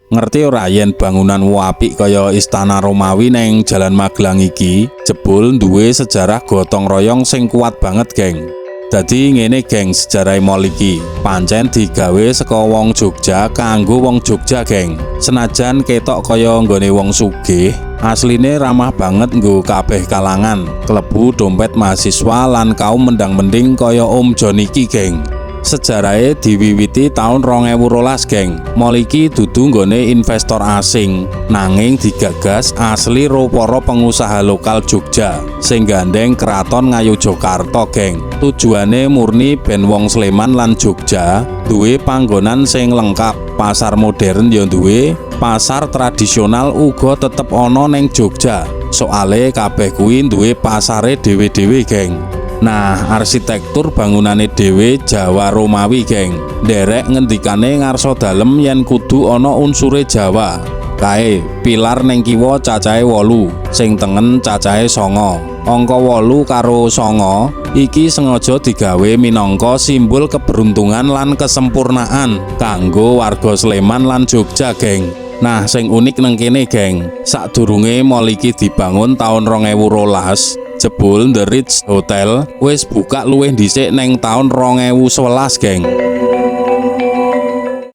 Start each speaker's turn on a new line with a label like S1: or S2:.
S1: Ngerti ora yen bangunan wapik kaya Istana Romawi neng Jalan Magelang iki jebul duwe sejarah gotong royong sing kuat banget, geng. Dadi ngene, geng, sejarah mall iki. Pancen digawe saka wong Jogja kanggo wong Jogja, geng. Senajan ketok kaya nggone wong sugih, asline ramah banget nggo kabeh kalangan, klebu dompet mahasiswa lan kaum mendang-mending kaya Om Jon iki, geng. Sejarahe diwiwiti taun 2012, geng. Mall iki dudu nggone investor asing, nanging digagas asli ro para pengusaha lokal Jogja sing gandeng Kraton Ngayogyakarta, geng. Tujuane murni ben wong Sleman lan Jogja duwe panggonan sing lengkap. Pasar modern ya duwe, pasar tradisional uga tetep ana ning Jogja. Soale kabeh kuwi duwe pasare dhewe-dhewe, geng. Nah, arsitektur bangunane dhewe Jawa Romawi, geng. Nderek ngendikane ngarsa dalem yen kudu ana unsure Jawa. Kae, pilar ning kiwa cacahe 8, sing tengen cacahe 9. Angka 8 karo 9 iki sengaja digawe minangka simbol keberuntungan lan kesempurnaan kanggo warga Sleman lan Jogja, geng. Nah, sing unik nang kene, geng, sadurunge mall iki dibangun taun 2012, jebul The Ritz Hotel wis buka luwih dhisik neng taun 2011, geng.